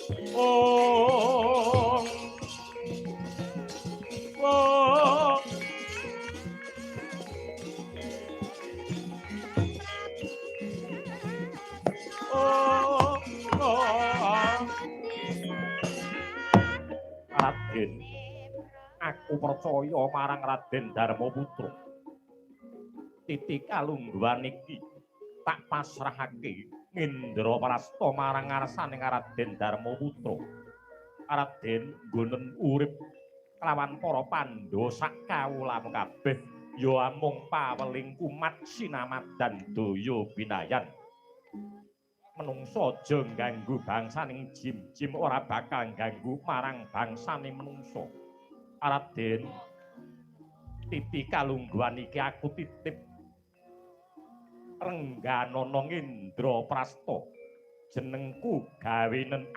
Oh. Oh. Oh. Oh. Raden, aku percaya marang Raden Darmaputra. Titi kalungguhan iki tak pasrahake Ngendraprasta marang ngarsane Raden Darmaputra. Raden nggonen urip kelawan para Pandhawa sak kawulamu kabeh ya amung paweling kumat sinamadan daya binayan. Menungsa aja ngganggu bangsaning jim-jim ora bakal ngganggu marang bangsane menungsa. Raden, titi kalungguhan iki aku titip Rengganana Ngendraprasta. Jenengku gawenen.